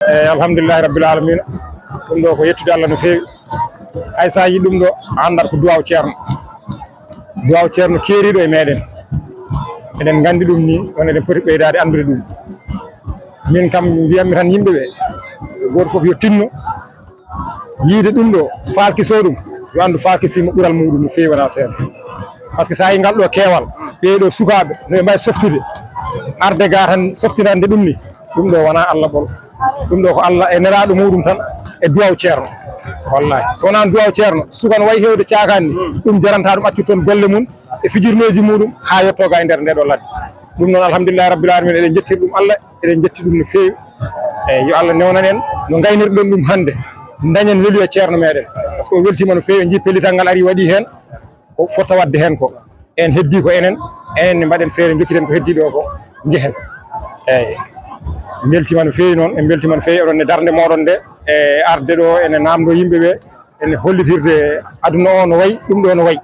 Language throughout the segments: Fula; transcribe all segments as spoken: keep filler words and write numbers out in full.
Eyi, alhamdulillahi rabbil alamina. Ɗum ɗo ko yettude Allah no feewi. Hay so a yii ɗum ɗo, a anndat ko duwaw ceerno. Duwaw ceerno keeriiɗo e meɗen. Eɗen nganndi ɗum ni, kono eɗen poti ɓeydaade anndude ɗum. Min kam mbiyammi tan yimɓe ɓe, gooto fof yo tinno yiide ɗum ɗo, faalkiso ɗum, yo anndu faalkisiima ɓural muuɗum no feewi, wonaa seeɗa. Par ce que so a yii ngal ɗo keewal, ɓee ɗo sukaaɓe no ɓe mbaawi softude, arde ga tan softinande ɗum ni, ɗum ɗo wonaa Allah ɓolo. Ɗum ɗo ko Allah e nelaaɗo muuɗum tan e duwaw ceerno. Wallahi, so wonaa duwaw ceerno, suka no wayi heewde caakaan ni, ɗum jaranta ɗum accu toon golle mum e fijirleeji muuɗum haa yetto ga e nder nde ɗo ladde. Ɗum noon, alhamdulillahi rabbil alamina, eɗen njettiri ɗum Allah, eɗen njetti ɗum no feewi. Eyi, yo Allah newnan en no ngaynirɗen ɗum hannde, dañen weluya ceerno meɗen. Par ce que o weltiima no feewi, en njii pellital ngal ari waɗi heen ko fota waɗde heen ko. En heddii ko enen, enen ne mbaɗen feere, njokkiren ko heddii ɗo ko, njehen. Eyi, en mbeltiima no feewi noon, en mbeltiima no feewi, oɗon ne darnde mooɗon nde, e arde ɗo, ene naamndo yimɓe ɓe, ene hollitirde aduna o no wayi, ɗum ɗo no wayi.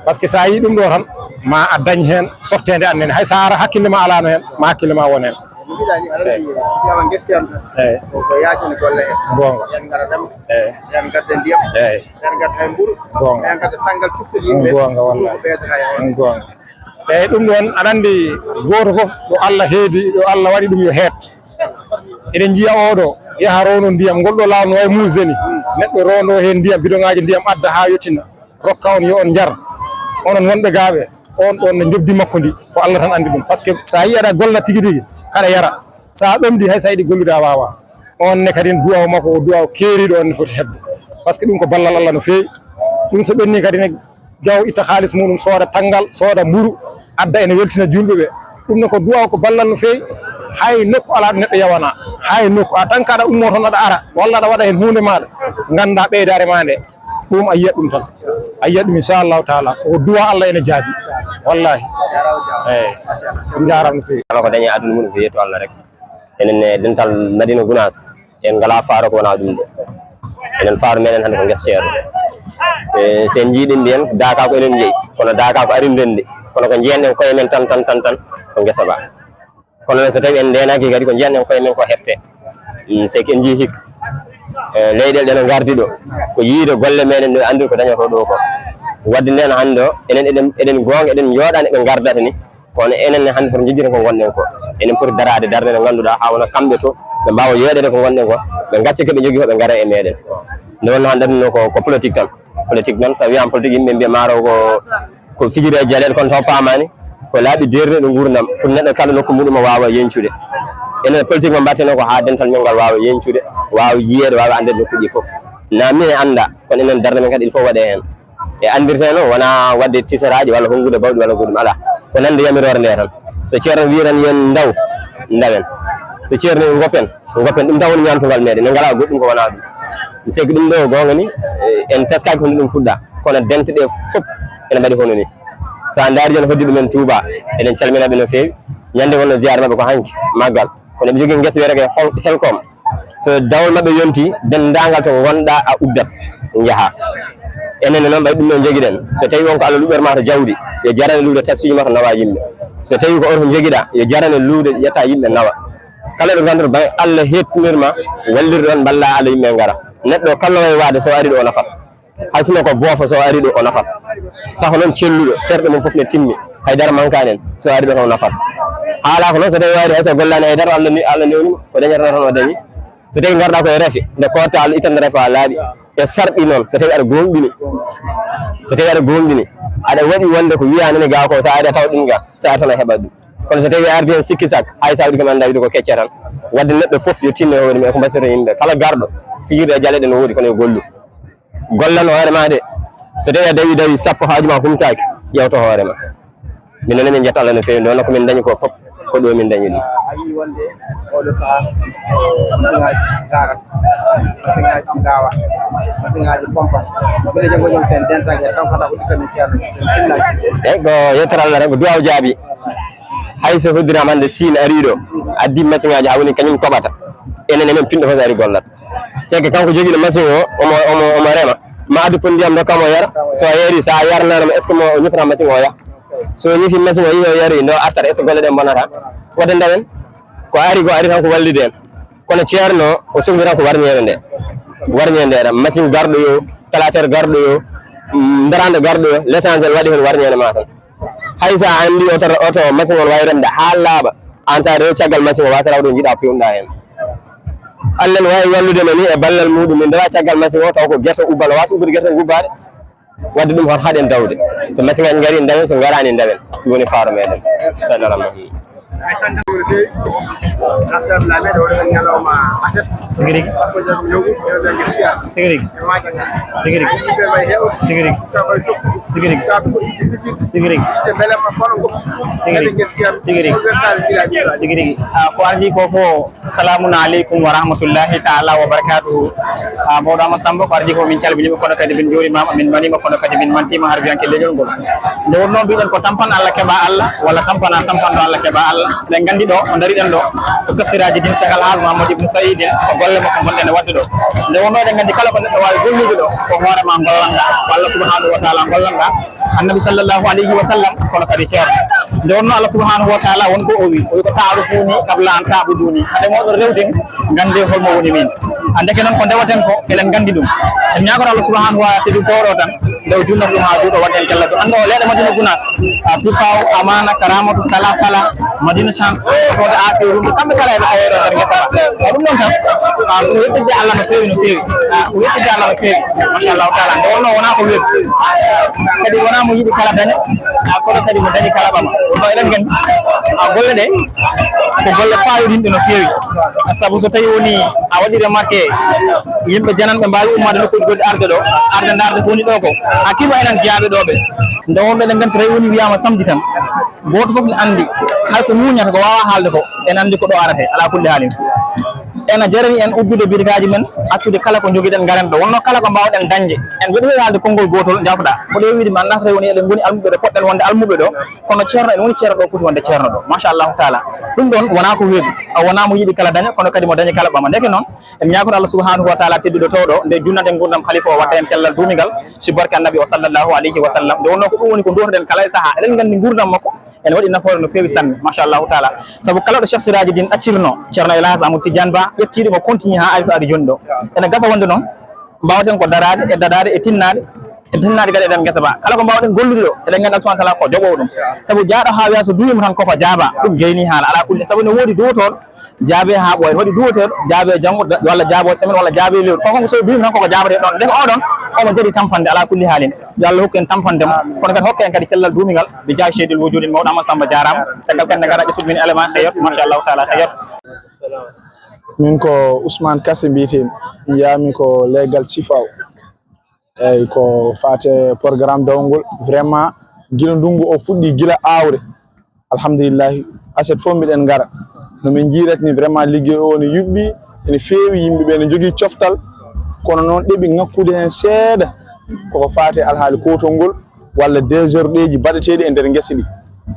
Par ce que so a yii ɗum ɗo tan, ma a dañ heen softeende annene. Hay so a ara hakkille ma alaano heen, ma hakkille ma won heen. No mbiɗa ni, aɗa anndi, eyi, wiyama ngesa tan. Eyi. Ko, ko yaajani golle he. Goonga. Yen ngara rema. Eyi. Yen ngadda ndiyam. Eyi. Yen ngadda hay mburu. Goonga. Yen ngadda tanngal cuktel yimɓe. Goonga, wallahi. Ko ɓeydata e hoore. Goonga. Eyi, ɗum ɗoon, aɗa anndi, gooto fof ɗo Allah heedi, ɗo Allah waɗi ɗum yo heed. Eɗen njiya oɗo yaha rowno ndiyam, ngol ɗo laawol no wayi muusde ni. Neɗɗo rowndo heen ndiyam, bidoŋaaji ndiyam adda haa yottina, rokka on yo on njar. Onon wonɓe gaaɓe, on ɗon no njoɓdi makko ndi, ko Allah tan anndi ɗum. Par ce que so a yii aɗa golla tigi tigi, kaɗa yara. So a ɗomɗi, hay so a yiɗi gollude a waawaa. On ne kadi duwaaw makko, ko duwaaw keeriiɗo, on ne foti heɓde. Par ce que ɗum ko ballal Allah no feewi. Ɗum so ɓenni kadi ne, jaw itta haalis muɗum, sooda tanngal, sooda mburu, adda ene weltina juulɓe ɓe. Ɗum ne ko duwaaw, ko ballal no feewi. Hay nokku alaa ɗo neɗɗo yawana. Hay nokku. A tan kaɗa ummo toon aɗa ara, walla aɗa waɗa heen huunde maaɗa, ngannda ɓeydaare ma nde. Ɗum a yiyat ɗum tan. A yiyat ɗum inchallahu taala. Ko duwaaw Allah ene jaabi. Wallahi. Eyi. On njaaraama no feewi. Kala ko dañi e aduna mum ko yeetu Allah rek. Enen e dental Madina Gunaas, en ngalaa faaro ko wonaa ɗum ɗo. Enen faaro meɗen hannde ko ngesa ceerno. E, so en njii ɗum mbiyen, daaka ko enen njeyi. Kono daaka ko ari ndendi. Kono ko njeyanɗen koye men tan, tan, tan, tan, ko ngesa ba. Kono noon so tawi en ndeenaaki kadi ko njeyanɗen koye men ko heɓte. Mm, c'est que en njii hikka. E, leyɗeele ɗe no ngardi ɗo. Ko yiide golle meɗen ɗo, anndude ko dañoto ɗo ko. Wadde nden hannde o, enen eɗen, eɗen goonga, eɗen njooɗani ɓe ngardata ni. Kono enen ne hannde poti njejjitde ko ngonɗen ko. Enen poti daraade darnde nde ngannduɗaa haa wona kamɓe to, ɓe mbaawa yooɗeede ko ngonɗen ko, ɓe ngacca ko ɓe njogii ko, ɓe ngara e meɗen. Nde wonno hannde aduna ko, ko politique tan. Politique noon, so a wiyaama politique, yimɓe mbiya maaro ko, ko fijirde e jaleeɗe, kono taw paamaani. Ko laaɓi deerniiɗo nguurndam, pour neɗɗo kala nokku muɗum o waawa yeñcude. Enen politique mo mbaɗten o ko haa dental men ngal waawa yeñcude, waawa yiyeede, waawa anndeede nokkuuji fof. Na min e annda, kono enen darnde men kadi il faut waɗee heen. E anndirtee noon, wonaa waɗde tisaraaji walla honngude bawɗi walla goɗɗum, alaa. Ko nande yamiroore nde tan. So ceerno wii tan yen ndaw, ndawen. So ceerno wii ngoppen, ngoppen. Ɗum tan woni ñaamtungal meɗen. En ngalaa goɗɗum ko wonaa ɗum. Mi seki ɗum ɗo goonga ni, eh, en teskaaki ko ɗum fuɗɗa. Kono dente ɗe fof ene mbaɗi hono ni. So a ndaari jon hoddi ɗumen Touba, eɗen calmina ɓe no feewi. Ñande wonno ziyaare maɓɓe ko hanki, maggal. Kono ɓe jogii ngesa wiyetee ko hol-, helkom. So dawol maɓɓe yonti, denndaangal to ngonɗaa a uddat, njahaa. Enen ne noon, ɓay ɗum ɗo njogiɗen. So tawii won ko Allah luɓɓormaa to jawdi, yo jarane luude taskiiji ma to nawa yimɓe. So tawii ko oto njogiɗaa, yo jarane luude ƴetta yimɓe nawa. Kala ɗo ngannduɗaa bay Allah heɓtinirma, wallirde on, mballa Allah yimɓe ngara. Neɗɗo kala no wayi waade, so ari ɗo o nafat. Hay sinno ko boofo, so ari ɗo o nafat. Saho noon celluɗo, terɗe mum fof ne timmi. Hay dara mankaani en, so ari ɗo tan o nafat. Haala ko noon, so tawi waari hay so gollaani hay dara, Allah ni, Allah newni mo, ko dañata tan o dañi. So tawi ngarɗaa ko e rafi, nde kotta Allah ittan rafi o laaɓi. E sarɗi noon, so tawi aɗa gooŋɗini. So tawi aɗa gooŋɗini, aɗa waɗi wonde ko wiyaa nani gaa ko, so ari a tawa ɗum gaa, so ari tan a heɓat ɗum. Kono so tawi a ardi heen sikki sak, hay so a waɗi ko mi anndaa wiide ko kecce tan. Wadde neɗɗo fof yo tinno e hoore mum, e ko mbasiyton yimɓe. Kala garɗo, fijirde e jaleeɗe no woodi, kono yo gollu. Gollan hoore ma de. So tawi a dawi dawi sappo haaju ma humtaaki, ƴewto hoore ma. Minen ne min njetta Allah no feewi, nde wonno ko min dañi ko fof, ko ɗo min dañi ɗum. A yii wonde oɗo sahaa, masiŋaaji ngaran, masiŋaaji ngawa, masiŋaaji pompa. Mbiɗa janngo jom sen dentag e taw kala ko dikkan e ceerno, sen timnaaki. Eyi, ko yettere Allah rek, ko duwaaw jaabi. Hay so hoddiraama hannde Siin arii ɗo, addi masiŋaaji haa woni kañum toɓata. Enen, enen pinɗo fof so ari gollat. C'est que kanko jogiiɗo machine o, omo, omo, omo rema. Ma addu poti ndiyam ndokkamo o yara. So a yari, so a yarnano mo, est-ce que mo o ñifata machine o ya? So o ñifi machine o, yi o yari, ndo artat, est-ce que golle ɗe bonata? Wonde ndawen, ko ari, ko ari tan ko wallude en. Kono ceerno o sohli tan ko warñeende nde. Warñeende nde, machine garɗo yo, clateur garɗo yo, mm, darande garɗo yo, l'essentiel waɗi heen warñeende ma tan. Hay so a anndi oto, oto machine on wawi remde haa laaɓa, aan so a rewi caggal machine o, waasa rawde njiɗa pewnuɗa heen. Allah ne wawi wallude ma ni e ballal muɗum, min rewa caggal machine o taw ko gerte ubbano, waasa ubbude gerte o gubbaade. Wadde ɗum hoto haɗen dawde. So machine ngaji ngari, ndawen, so ngaraani, ndawen. Ɗum woni faaro meɗen. Salaam. Tigi rigi. Tigi rigi. Tigi rigi. Tigi rigi. Tigi rigi. Tigi rigi. Tigi rigi. Tigi rigi. Ah, ko ardii ko fof, salamun aleykum wa rahmatullahi taala wa barakatuhu. Ah, mawɗo Amadou Samba, ko ardii ko min calminii mo, kono kadi min njuuriima mo, min manii mo, kono kadi min mantii mo harbiyanke leñol ngol. Nde wonnoo mbiɗen ko tampan Allah keɓa Allah, walla tampana tampanɗo Allah keɓa Allah. Eɗen nganndi ɗo, o ndariɗen ɗo, ko Cheikh Siraji Din Cheikh Al Hadj Mouhamadou Ibn Saïd, ko golle makko ngonɗen e waɗde ɗo. Nde wonnoo eɗen nganndi kala ko neɗɗo waawi gollude ɗo, ko hoore ma ngollanɗa, ko Allah subhanahu wa taala ngollanɗa, Annabi sallallahu alayhi wa sallam, kono kadi ceerno. Nde wonnoo Allah subhanahu wa taala won ko o wi, o wi ko ta'arufuni qabla an ta'buduni. Hade mooɗon rewde, nganndee holmo woni min. Andeke noon ko ndewaten ko, eɗen nganndi ɗum. En ñaagoto Allah subhanahu wa taala tedduɗo ɗo tan, nde o junnata ɗum haa juuɗo, waɗi en cellal. Annda o leeɗe Madina Gunaas, a Sifaw, Amana, Karamatu, Sala, Fala, Madina Chance, Fodde Afiya, Rumde, kamɓe kala eɓe tawi ɗo nder ngesa ba. Eyi, ɗum ɗon tan, a, ko wettude Allah no feewi, no feewi. A, ko wettude Allah no feewi. Machallahu taala. Nde wonnoo wonaa ko weeɓi. Kadi wonaa mo yiɗi kala daña, a, kono kadi mo dañi kala ɓama. Ɗum ɗo eɗen nganndi, a, golle ɗe, ko golle faawiɗinɗe no feewi. Sabu so tawi woni a waɗi remarqué, yimɓe jananɓe mbaawi ummaade nokkuuji goɗɗi arde ɗo, arde ndaarde ko woni ɗo ko. Hakkima enen jeyaaɓe ɗo ɓe. Nde wonɓe eɗen nganndi so tawi woni wiyaama samedi tan, gooto fof ne anndi, hay ko ŋuuñata ko waawaa haalde ko, en anndi ko ɗo arate, alaa kulli haalin. Ena jarani en uddude bitikaaji men, accude kala ko njogiɗen, ngaren ɗo. Wonnoo kala ko mbaawɗen dañde, en mbeɗa heewi haalde konngol gootol, jafɗa. Mboɗo heewi wiide mi anndaa so tawi woni eɗen ngoni almuɓɓe ɗo, poɗɗen wonde almuɓɓe ɗo, kono ceerno ene woni ceerno ɗo, foti wonde ceerno ɗo. Machallahu taala. Ɗum ɗoon wonaa ko weeɓi, a wonaa mo yiɗi kala daña, kono kadi mo dañi kala ɓama. Ndeke noon, en ñaagoto Allah subhanahu wa taala tedduɗo towɗo, nde junnata en nguurndam khalifa o, wadda en cellal duumingal, si barke Annabi o sallallahu alayhi wa sallam. Nde wonnoo ko ɗum woni ko ndootoɗen kala e sahaa. Eɗen nganndi nguurndam makko, ene waɗi nafoore no feewi sanne, machallahu taala. Sabu kala ɗo Cheikh Siraji Din ɗaccirno, Ceerno El Hadj Amadou Tidiane Ba, ƴettii ɗum o continue haa ari to ari jooni ɗo. Ene gasa wonde noon, mbaawaten ko daraade e daɗaade e tinnaade, e tinnaade kadi eɗen ngesa ba. Kala ko mbaawɗen gollude ɗo, eɗen nganndi Allah subhanahu wa taala ko joɓoowo ɗum. Sabu jaaɗo haa wiya so duwiima tan koko jaaba, ɗum gayni haala, alaa kulli. Sabu ne woodi duwotooɗo, jaabe haa ɓooya. Waɗi duwoteeɗo, jaabe janngo, da-, walla jaabe semaine, walla jaabe lewru. Kono so duwiima tan koko jaabata ɗon. Ndeke oɗon, omo jari tampande, alaa kulli haalin. Yo Allah hokku en tampande mo. Kono kadi hokka en kadi cellal duumingal. Bi jaahi seydil wujudi mawɗo Amadou Samba jaaraama. Caggal kadi ne ngara ƴettude min élément xeyot. Machallahu taala xeyot. Min ko Ousmane Kassé mbiyetee-mi. Njiyaa-mi ko leggal Sifaw. Eyyi, ko faate programme dawol ngol, vraiment, gila ndunngu o fuɗɗi, gila aawre, alhamdulillahi, aset fof mbiɗen ngara. No min njiirata ni, vraiment, liggey o ne yuɓɓi, ene feewi, yimɓe ɓe ne njogii coftal, kono noon ɗeɓi ŋakkude heen seeɗa, koko faate alhaali kootol ngol, walla désordre ji baɗeteeɗi e nder ngese ɗi,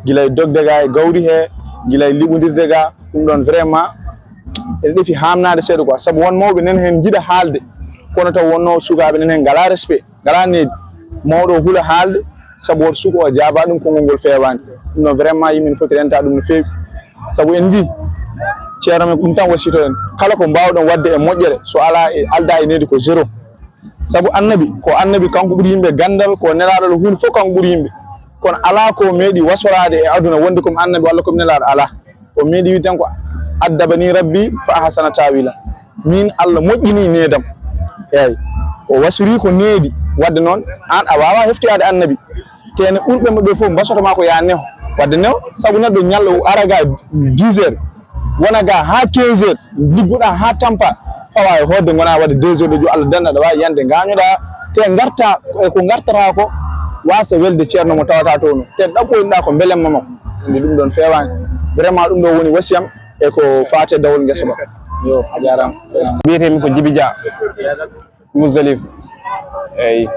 gila e dogde ga e gawri he, gila e liɓondirde ga, ɗum ɗon vraiment ene ɗefi haamnaade seeɗa quoi, sabu won mawɓe nana heen njiɗa haalde, kono taw wonnoo sukaaɓe nana heen ngalaa respect, ngalaa needi, mawɗo o hula haalde, sabu woto suka o jaaba ɗum, konngol ngol feewaani. Ɗum ɗon vraiment yimɓe ne poti renta ɗum no feewi, sabu en njii ceerno men ko ɗum tan wasiytoɗen, kala ko mbaawɗon waɗde e moƴƴere, so alaa e, aldaa e needi ko zéro. Sabu annabi, ko annabi kanko ɓuri yimɓe ganndal, ko nelaaɗo ɗo huunde fof kanko ɓuri yimɓe. Kono alaa ko meeɗi wasoraade e aduna wonde ko mi annabi walla ko mi nelaaɗo, alaa. O meeɗi wiide tan ko addabani rabbi fa ahsana taawila. Min Allah moƴƴini needam. Eeyi. O wasori ko needi. Waɗde noon, aan a waawaa heftoyaade annabi. Te ne ɓurɓe maɓɓe fof mbasoto ma ko yaa neho. Waɗde neho, sabu neɗɗo ñalla o ara ga dix heures, wona ga haa quinze heures, liggoɗaa haa tampa, fawa e hoodde, ngona waɗde deux heures de jour, Allah danna aɗa waawi yande, ngaañoɗaa, te ngarta e ko ngartata ko, waasa welde ceerno mo tawata toon, te ɗaɓɓoynoɗaa ko mbelemma makko. Nde ɗum ɗon feewaani. Vraiment, ɗum ɗo woni wasiyam e ko faate dawol ngesa ba. Yo, a jaaraama. Mbiyetee-mi ko Jibi Dia. Muzdalif. Eeyi.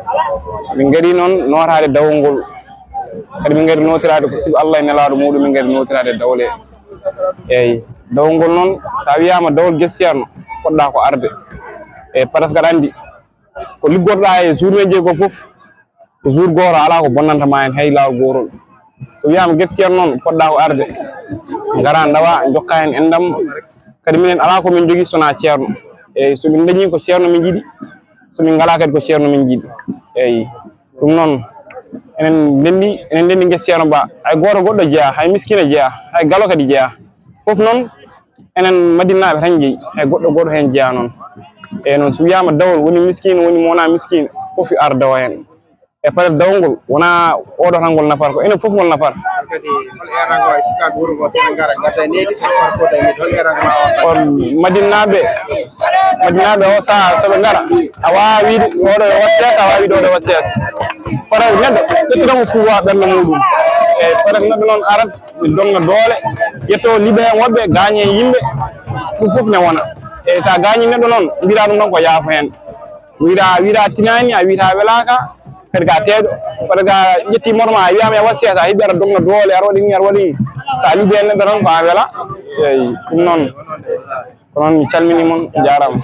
Min ngari noon nootaade dawol ngol. Kadi min ngari nootiraade ko sibu Allah e nelaaɗo muɗum, min ngari nootiraade dawol e. Eeyi. Dawol ngol noon, so a wiyaama dawol gese ceerno, poɗɗa ko arde. E, parce que aɗa anndi, ko liggorɗaa e journée ji ko fof, ko jour gooto alaa ko bonnanta ma heen hay laawol gootol. So wiyaama gese ceerno noon, poɗɗa ko arde. Ngara ndawa, njokka heen enɗam. Kadi minen alaa ko min njogii so wonaa ceerno. Eeyi, so min ndañii ko ceerno min njiɗi, so min ngalaa kadi ko ceerno min njiɗi. Eeyi, ɗum noon, enen ndenndi, enen ndenndi ngesa ceerno Ba. Hay gooto goɗɗo jeyaa, hay miskiina jeyaa, hay galo kadi jeyaa. Fof noon, enen Madinaaɓe tan njeyi, hay goɗɗo gooto heen jeyaa noon. Eeyi noon, so wiyaama dawol, woni miskiina, woni mo wonaa miskiina, fof yo ar dawa heen. E peut-être dawol ngol, wonaa oɗo tan ngol nafata, ko enen fof ngol nafata. Kadi, hol erango e sukaaɓe wuro ngo, so ɓe ngara, ngasa e nehdi, so parcours e nehdi, hol erango ma on? On Madinaaɓe, Madinaaɓe o sahaa, so ɓe ngara, a waawaa wiide oɗo yo waɗ seesa, a waawaa wiide oɗo yo waɗ seesa. Kono neɗɗo ƴettude mo fuwa ɓernde muɗum. E peut-être neɗɗo noon arat, mi dogna doole, ƴetto liɓe heen woɓɓe, gaañe heen yimɓe, ɗum fof ne wona. E so a gaañii neɗɗo noon, mbiɗa ɗum noon ko yaafo heen. Wira, wira tinaani, a wiyata welaaka, kadi ka teeɗo. Par ce que a ƴetti moto ma, a wiyaama ya waɗ seesa, a heɓi aɗa dogna doole, aɗa waɗi ni, aɗa waɗi ni. So a liɓi heen neɗɗo tan, ko an wela. Eeyi, ɗum noon. Ko noon, mi calminii mon, jaaraama.